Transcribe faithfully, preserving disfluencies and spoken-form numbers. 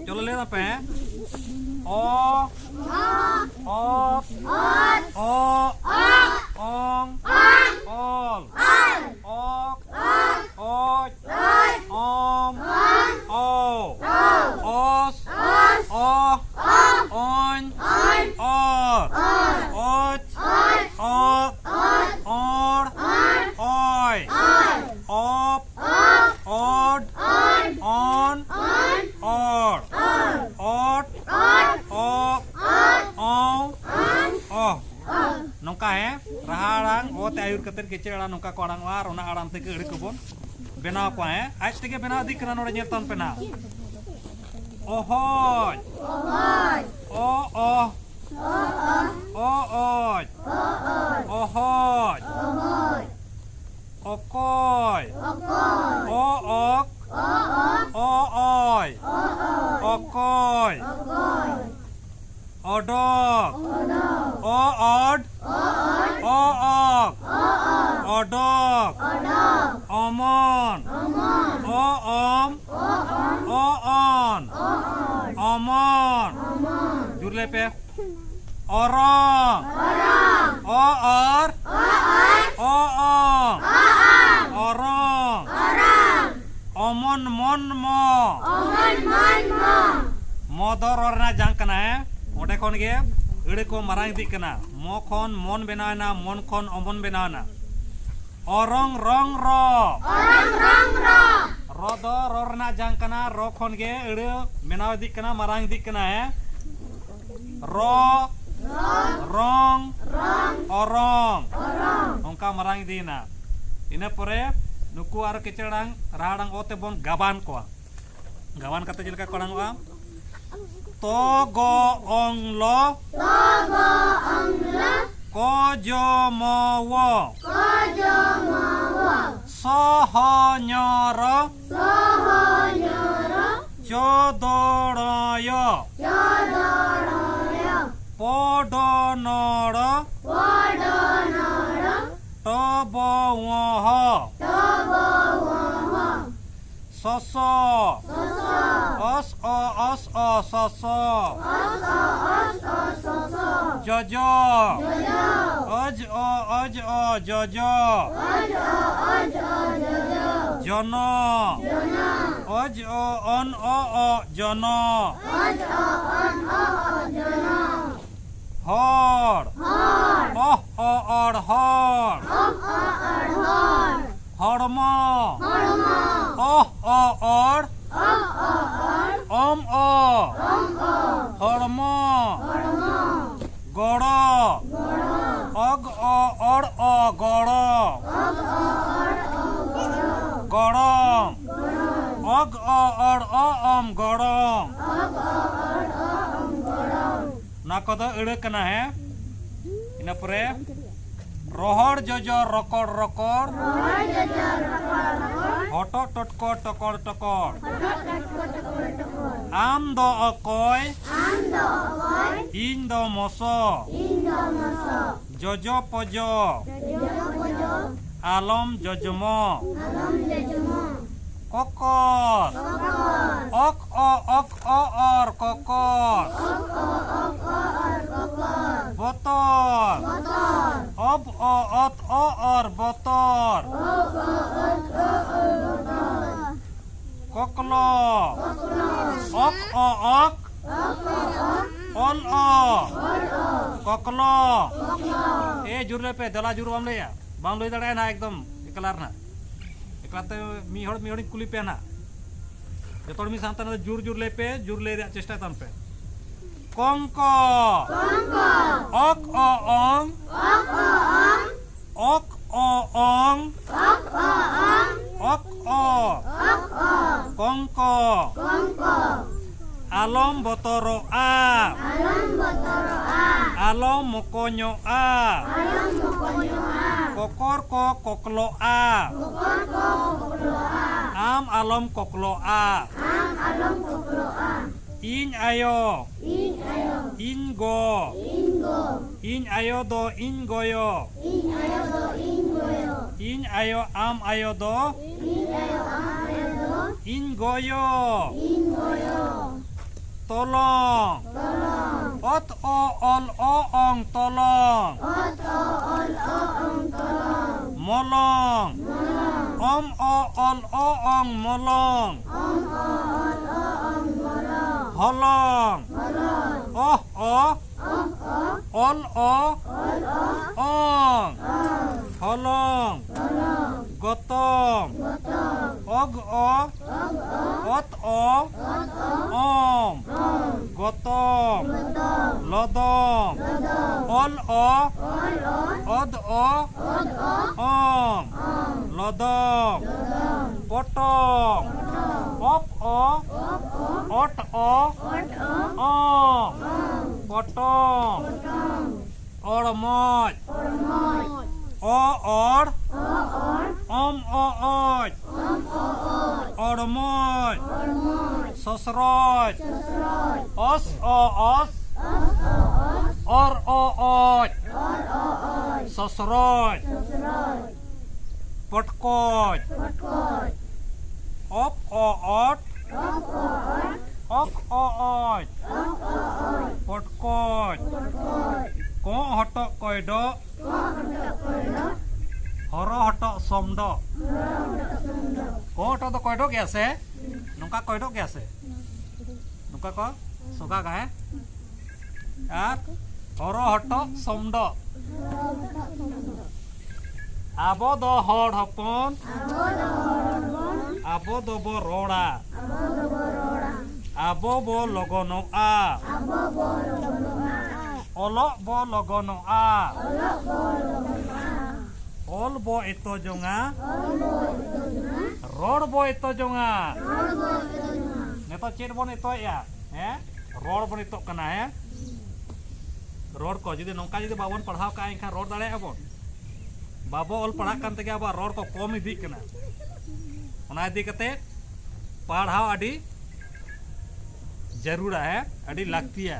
ᱪᱚᱞᱚ ᱞᱟᱹᱭ ᱛᱟᱯᱮ ᱦᱮᱸ᱾ ᱚ, ᱚᱛ, ᱚ, ᱚᱝ, ᱚᱞ, ᱚᱠ, ᱚᱡ, ᱚᱢ, ᱚ, ᱚᱥ, ᱚ, ᱚᱧ, ᱚᱨ, ᱚᱪ, ᱚᱛ, ᱚᱲ, ᱚᱭ, ᱚᱯ, ᱚᱰ, ᱚᱱ, ᱚᱲ, ᱚᱴ, ᱚᱜ, ᱚᱸ, ᱚᱦ᱾ ᱱᱚᱝᱠᱟ ᱦᱮᱸ, ᱨᱟᱦᱟ ᱟᱲᱟᱝ ᱚ ᱛᱮ ᱟᱹᱭᱩᱨ ᱠᱟᱛᱮ ᱠᱮᱪᱮᱫ ᱟᱲᱟᱝ ᱱᱚᱝᱠᱟ ᱠᱚ ᱟᱲᱟᱝᱚᱜᱼᱟ ᱟᱨ ᱚᱱᱟ ᱟᱲᱟᱝ ᱛᱮᱜᱮ ᱟᱹᱲᱟᱹ ᱠᱚᱵᱚᱱ ᱵᱮᱱᱟᱣ ᱠᱚᱣᱟ᱾ ᱦᱮᱸ, ᱟᱡ ᱛᱮᱜᱮ ᱵᱮᱱᱟᱣ ᱤᱫᱤᱜ ᱠᱟᱱᱟ᱾ ᱱᱚᱰᱮ ᱧᱮᱞ ᱛᱟᱵᱚᱱ ᱯᱮ ᱱᱟᱦᱟᱜ, ᱚᱦᱚᱡ, ᱚ ᱚᱦ, ᱚ ᱚᱡ, ᱚᱦᱚᱡ, ᱚᱠᱚᱭ, ᱚ ᱚᱠ, ᱚ ᱚᱭ, ᱚᱠᱚᱭ, ᱚᱰᱚᱠ, ᱚ ᱚᱰ, ᱚ ᱚᱠ, ᱚᱰᱚᱠ, ᱚᱢᱚᱱ, ᱚ ᱚᱢ, ᱚ ᱚᱱ, ᱚᱢᱚᱱ᱾ ᱡᱩᱨ ᱞᱟᱹᱭ ᱯᱮ᱾ ᱚᱨᱚᱝ, ᱚ ᱚᱨ, ᱚ ᱚᱝ, ᱚᱨᱚᱝ, ᱚᱢᱚᱱ ᱢᱚᱱ ᱢᱚ, ᱢᱚ ᱫᱚ ᱨᱚ ᱨᱮᱱᱟᱜ ᱡᱟᱝ ᱠᱟᱱᱟ᱾ ᱦᱮᱸ, ᱚᱸᱰᱮ ᱠᱷᱚᱱ ᱜᱮ ᱟᱹᱲᱟᱹ ᱠᱚ ᱢᱟᱨᱟᱝ ᱤᱫᱤᱜ ᱠᱟᱱᱟ᱾ ᱢᱚ ᱠᱷᱚᱱ ᱢᱚᱱ ᱵᱮᱱᱟᱣ ᱮᱱᱟ, ᱢᱚᱱ ᱠᱷᱚᱱ ᱚᱢᱚᱱ ᱵᱮᱱᱟᱣ ᱮᱱᱟ᱾ ᱚᱨᱚᱝ ᱨᱚᱝ ᱨᱚ᱾ ᱚᱨᱚᱝ ᱨᱚᱝ ᱨᱚ᱾ ᱨᱚ ᱫᱚ ᱨᱚ ᱨᱮᱱᱟᱜ ᱡᱟᱝ ᱠᱟᱱᱟ᱾ ᱨᱚ ᱠᱷᱚᱱ ᱜᱮ ᱟᱹᱲᱟᱹ ᱵᱮᱱᱟᱣ ᱤᱫᱤᱜ ᱠᱟᱱᱟ, ᱢᱟᱨᱟᱝ ᱤᱫᱤᱜ ᱠᱟᱱᱟ᱾ ᱦᱮᱸ, ᱨᱚ, ᱨᱚᱝ, ᱚᱨᱚᱝ, ᱚᱱᱠᱟ ᱢᱟᱨᱟᱝ ᱤᱫᱤᱭᱮᱱᱟ᱾ ᱤᱱᱟᱹ ᱯᱚᱨᱮ ᱱᱩᱠᱩ ᱟᱨᱚ ᱠᱮᱪᱮᱫ ᱟᱲᱟᱝ, ᱨᱟᱦᱟ ᱟᱲᱟᱝ ᱚ ᱛᱮᱵᱚᱱ ᱜᱟᱵᱟᱱ ᱠᱚᱣᱟ᱾ ᱜᱟᱵᱟᱱ ᱠᱟᱛᱮ ᱪᱮᱫ ᱞᱮᱠᱟ ᱠᱚ ᱟᱲᱟᱝᱚᱜᱼᱟ? ᱛᱚ ᱜᱚ ᱚᱝ ᱞᱚ, ᱛᱚ ᱜᱚ ᱚᱝ ᱞᱚ, ᱠᱚ ᱡᱚ ᱢᱚ ᱣᱚ, ᱠᱚ ᱡᱚ ᱢᱚ ᱣᱚ, ᱥᱚ ᱦᱚ ᱧᱚ ᱨᱚ, ᱥᱚ ᱦᱚ ᱧᱚ ᱨᱚ, ᱪᱚ ᱫᱚ ᱲᱚ ᱭᱚ, ᱪᱚ ᱫᱚ ᱲᱚ ᱭᱚ, ᱯᱚ ᱰᱚ ᱱᱚ ᱲᱚ, ᱯᱚ ᱰᱚ ᱱᱚ ᱲᱚ, ᱴᱚ ᱵᱚ ᱣᱚ ᱦᱚ, ᱴᱚ ᱵᱚ ᱣᱚ ᱦᱚ, ᱥᱚᱥᱚ, ᱥᱚᱥᱚ, ᱚᱥ ᱚ ᱚ ᱥᱚᱥᱚ᱾ ᱚᱥ ᱚ ᱚᱥ ᱚ ᱥᱚᱥᱚ᱾ ᱡᱚᱡᱚ᱾ ᱡᱚᱡᱚ᱾ ᱚᱡ ᱚ ᱚᱡ ᱚ ᱡᱚᱡᱚ᱾ ᱚᱡ ᱚ ᱚᱡ ᱚ ᱡᱚᱡᱚ᱾ ᱡᱚᱱᱚ᱾ ᱡᱚᱱᱚ᱾ ᱚᱡ ᱚ ᱚᱱ ᱚ ᱚ ᱡᱚᱱᱚ᱾ ᱚᱡ ᱚ ᱚᱱ ᱚ ᱚ ᱡᱚᱱᱚ᱾ ᱦᱚᱲ᱾ ᱦᱚᱲ᱾ ᱚᱦ ᱚ ᱚᱲ ᱦᱚᱲ᱾ ᱚᱦ ᱚ ᱚᱲ ᱦᱚᱲ᱾ ᱦᱚᱲᱢᱚ᱾ ᱦᱚᱲᱢᱚ᱾ ᱚᱦ ᱚ ᱚᱲ᱾ ᱚᱦ ᱚ ᱚᱲ᱾ ᱚᱢ ᱚ᱾ ᱚᱢ ᱚ᱾ ᱦᱚᱲᱢᱚ᱾ ᱦᱚᱲᱢᱚ᱾ ᱜᱚᱲᱚ᱾ ᱜᱚᱲᱚ᱾ ᱚᱜ ᱚ ᱚᱲ ᱚ ᱜᱚᱲᱚ᱾ ᱚᱜ ᱚ ᱚᱲ ᱚ ᱜᱚᱲᱚ᱾ ᱜᱚᱲᱚᱢ᱾ ᱜᱚᱲᱚᱢ᱾ ᱚᱜ ᱚ ᱚᱲ ᱚ ᱚᱢ ᱜᱚᱲᱚᱢ᱾ ᱚᱜ ᱚ ᱚᱲ ᱚ ᱚᱢ ᱜᱚᱲᱚᱢ᱾ ᱱᱚᱣᱟ ᱠᱚᱫᱚ ᱟᱹᱲᱟᱹ ᱠᱟᱱᱟ, ᱦᱮᱸ? ᱤᱱᱟᱹ ᱯᱚᱨᱮ ᱨᱚᱦᱚᱲ ᱡᱚᱡᱚ ᱨᱚᱠᱚᱲ ᱨᱚᱠᱚᱲ᱾ ᱨᱚᱦᱚᱲ ᱡᱚᱡᱚ ᱨᱚᱠᱚᱲ ᱨᱚᱠᱚᱲ᱾ ᱦᱚᱴᱚᱜ ᱴᱚᱴᱠᱚ ᱴᱚᱠᱚᱲ ᱴᱚᱠᱚᱲ᱾ ᱦᱚᱴᱚᱜ ᱴᱚᱴᱠᱚ ᱴᱚᱠᱚᱲ ᱴᱚᱠᱚᱲ᱾ ᱟᱢ ᱫᱚ ᱚᱠᱚᱭ? ᱟᱢ ᱫᱚ ᱚᱠᱚᱭ? ᱤᱧ ᱫᱚ ᱢᱚᱥᱚ᱾ ᱤᱧ ᱫᱚ ᱢᱚᱥᱚ᱾ ᱡᱚᱡᱚ ᱯᱚᱡᱚ᱾ ᱡᱚᱡᱚ ᱯᱚᱡᱚ᱾ ᱟᱞᱚᱢ ᱡᱚᱡᱢᱚ᱾ ᱟᱞᱚᱢ ᱡᱚᱡᱢᱚ᱾ ᱠᱚᱠᱚᱨ᱾ ᱠᱚᱠᱚᱨ᱾ ᱚᱠ ᱚ ᱚᱠ ᱚ ᱚᱨ ᱠᱚᱠᱚᱨ᱾ ᱚᱠ ᱚ ᱚᱠ ᱚ ᱚᱨ ᱠᱚᱠᱚᱨ᱾ ᱵᱚᱛᱚᱨ᱾ ᱵᱚᱛᱚᱨ᱾ ᱚᱵ ᱚ ᱚᱛ ᱚ ᱚᱨ ᱵᱚᱛᱚᱨ᱾ ᱚᱵ ᱚ ᱚᱛ ᱚ ᱚᱨ ᱵᱚᱛᱚᱨ᱾ ᱠᱚᱠᱞᱚ᱾ ᱠᱚᱠᱞᱚ᱾ ᱚᱠ ᱚ ᱚᱠ᱾ ᱚᱠ ᱚ ᱚᱠ᱾ ᱚᱞ ᱚ᱾ ᱚᱞ ᱚ᱾ ᱠᱚᱠᱞᱚ᱾ ᱠᱚᱠᱞᱚ᱾ ᱮ, ᱡᱳᱨ ᱞᱟᱹᱭ ᱯᱮ, ᱫᱮᱞᱟ, ᱡᱳᱨ ᱵᱟᱢ ᱞᱟᱹᱭᱟ? ᱵᱟᱢ ᱞᱟᱹᱭ ᱫᱟᱲᱮᱭᱟᱜᱼᱟ ᱱᱟᱦᱟᱜ, ᱮᱠᱫᱚᱢ ᱮᱠᱞᱟ ᱨᱮᱱᱟᱜ᱾ ᱮᱠᱞᱟ ᱛᱮ ᱢᱤᱫ ᱦᱚᱲ ᱢᱤᱫ ᱦᱚᱲᱤᱧ ᱠᱩᱞᱤ ᱯᱮᱭᱟ ᱱᱟᱦᱟᱜ᱾ ᱡᱚᱛᱚ ᱦᱚᱲ ᱢᱤᱫ ᱥᱟᱶᱛᱮ ᱱᱚᱰᱮ ᱡᱳᱨ ᱡᱳᱨ ᱞᱟᱹᱭ ᱯᱮ, ᱡᱳᱨ ᱞᱟᱹᱭ ᱨᱮᱭᱟᱜ ᱪᱮᱥᱴᱟᱭ ᱛᱟᱵᱚᱱ ᱯᱮ᱾ ᱠᱚᱝᱠᱚ᱾ ᱠᱚᱝᱠᱚ᱾ ᱚᱠ ᱚ ᱚᱝ᱾ ᱚᱠ ᱚ ᱚᱝ᱾ ᱚᱠ ᱚ ᱚᱝ᱾ ᱚᱠ ᱚ ᱚᱝ᱾ ᱚᱠ ᱚ᱾ ᱚᱠ ᱚ᱾ ᱠᱚᱝᱠᱚ᱾ ᱠᱚᱝᱠᱚ᱾ ᱟᱞᱚᱢ ᱵᱚᱛᱚᱨᱚᱜᱼᱟ᱾ ᱟᱞᱚᱢ ᱵᱚᱛᱚᱨᱚᱜᱼᱟ᱾ ᱟᱞᱚᱢ ᱢᱚᱠᱚᱧᱚᱜᱼᱟ᱾ ᱟᱞᱚᱢ ᱢᱚᱠᱚᱧᱚᱜᱼᱟ᱾ ᱠᱚᱠᱚᱨ ᱠᱚ ᱠᱚᱠᱞᱚᱜᱼᱟ᱾ ᱠᱚᱠᱚᱨ ᱠᱚ ᱠᱚᱠᱞᱚᱜᱼᱟ᱾ ᱟᱢ ᱟᱞᱚᱢ ᱠᱚᱠᱞᱚᱜᱼᱟ᱾ ᱟᱢ ᱟᱞᱚᱢ ᱠᱚᱠᱞᱚᱜᱼᱟ᱾ ᱤᱧ ᱟᱭᱳ᱾ ᱤᱧ ᱟᱭᱳ᱾ ᱤᱧ ᱜᱚ᱾ ᱤᱧ ᱜᱚ᱾ ᱤᱧ ᱟᱭᱳ ᱫᱚ ᱤᱧ ᱜᱚᱭᱚ᱾ ᱤᱧ ᱟᱭᱳ ᱫᱚ ᱤᱧ ᱜᱚᱭᱚ᱾ ᱤᱧ ᱟᱭᱳ, ᱟᱢ ᱟᱭᱳ ᱫᱚ? ᱤᱧ ᱜᱚᱭᱚ᱾ ᱤᱧ ᱜᱚᱭᱚ᱾ ᱛᱚᱞᱚᱝ᱾ ᱚᱛ ᱚ ᱚᱞ ᱚ ᱚᱝ ᱛᱚᱞᱚᱝ᱾ ᱢᱚᱞᱚᱝ᱾ ᱚᱢ ᱚ ᱚᱞ ᱚ ᱚᱝ ᱢᱚᱞᱚᱝ᱾ ᱦᱚᱞᱚᱝ᱾ ᱚᱦ ᱚ ᱚᱞ ᱚ ᱚᱝ᱾ ᱦᱚᱞᱚᱝ᱾ ᱜᱚᱛᱚᱢ᱾ ᱚᱜ ᱚ ᱚᱛ ᱚ ᱚᱢ᱾ ᱜᱚᱛᱚᱢ᱾ ᱞᱚᱫᱚᱢ᱾ ᱚᱞ ᱚ ᱚᱫ ᱚ ᱚᱢ᱾ ᱞᱚᱫᱚᱢ᱾ ᱯᱚᱴᱚᱢ᱾ ᱚᱯ ᱚ ᱚᱴ ᱚ ᱚᱢ᱾ ᱯᱚᱴᱚᱢ᱾ ᱚᱲᱢᱚᱡ᱾ ᱚ ᱚᱲ ᱚᱢ ᱚ ᱚᱡ᱾ ᱚᱲᱢᱚᱡ᱾ ᱥᱚᱥᱨᱚᱡ᱾ ᱚᱥ ᱚ ᱚᱥ ᱚᱨ ᱚ ᱚᱡ᱾ ᱥᱚᱥᱨᱚᱡ᱾ ᱯᱚᱴᱠᱚᱡ᱾ ᱚᱯ ᱚ ᱚᱴ ᱚᱠ ᱚ ᱚᱡ᱾ ᱯᱚᱴᱠᱚᱡ᱾ ᱠᱚᱸᱜ ᱦᱚᱴᱚᱜ ᱠᱚᱭᱰᱚᱜ᱾ ᱦᱚᱨᱚ ᱦᱚᱴᱚᱜ ᱥᱚᱢᱰᱚᱜ᱾ ᱠᱚᱸᱜ ᱦᱚᱴᱚᱜ ᱫᱚ ᱠᱚᱭᱰᱚᱜ ᱜᱮᱭᱟ ᱥᱮ? ᱱᱚᱝᱠᱟ ᱠᱚᱭᱰᱚᱜ ᱜᱮᱭᱟ ᱥᱮ? ᱱᱚᱝᱠᱟ ᱠᱚ ᱥᱚᱜᱟᱜᱟ, ᱦᱮᱸ? ᱟᱨ ᱦᱚᱨᱚ ᱦᱚᱴᱚᱜ ᱥᱚᱢᱰᱚᱜ᱾ ᱟᱵᱚ ᱫᱚ ᱦᱚᱲ ᱦᱚᱯᱚᱱ᱾ ᱟᱵᱚ ᱫᱚᱵᱚ ᱨᱚᱲᱟ᱾ ᱟᱵᱚ ᱵᱚ ᱞᱚᱜᱚᱱᱚᱜᱼᱟ᱾ ᱚᱞᱚᱜ ᱵᱚ ᱞᱚᱜᱚᱱᱚᱜᱼᱟ᱾ ᱚᱞ ᱵᱚ ᱮᱛᱚ ᱡᱚᱝᱟ᱾ ᱨᱚᱲ ᱵᱚ ᱮᱛᱚ ᱡᱚᱝᱟ᱾ ᱱᱤᱛᱚᱜ ᱪᱮᱫ ᱵᱚᱱ ᱮᱛᱚᱭᱮᱜᱼᱟ? ᱦᱮᱸ, ᱨᱚᱲ ᱵᱚᱱ ᱮᱛᱚᱜ ᱠᱟᱱᱟ᱾ ᱦᱮᱸ, ᱨᱚᱲ ᱠᱚ ᱡᱩᱫᱤ ᱱᱚᱝᱠᱟ ᱡᱩᱫᱤ ᱵᱟᱵᱚᱱ ᱯᱟᱲᱦᱟᱣ ᱠᱟᱜᱼᱟ, ᱮᱱᱠᱷᱟᱱ ᱨᱚᱲ ᱫᱟᱲᱮᱭᱟᱜᱼᱟ ᱵᱚᱱ? ᱵᱟᱵᱚ ᱚᱞ ᱯᱟᱲᱦᱟᱜ ᱠᱟᱱ ᱛᱮᱜᱮ ᱟᱵᱚᱣᱟᱜ ᱨᱚᱲ ᱠᱚ ᱠᱚᱢ ᱤᱫᱤᱜ ᱠᱟᱱᱟ᱾ ᱚᱱᱟ ᱤᱫᱤ ᱠᱟᱛᱮ ᱯᱟᱲᱦᱟᱣ ᱟᱹᱰᱤ ᱡᱟᱹᱨᱩᱲᱟ, ᱦᱮᱸ, ᱟᱹᱰᱤ ᱞᱟᱹᱠᱛᱤᱭᱟ᱾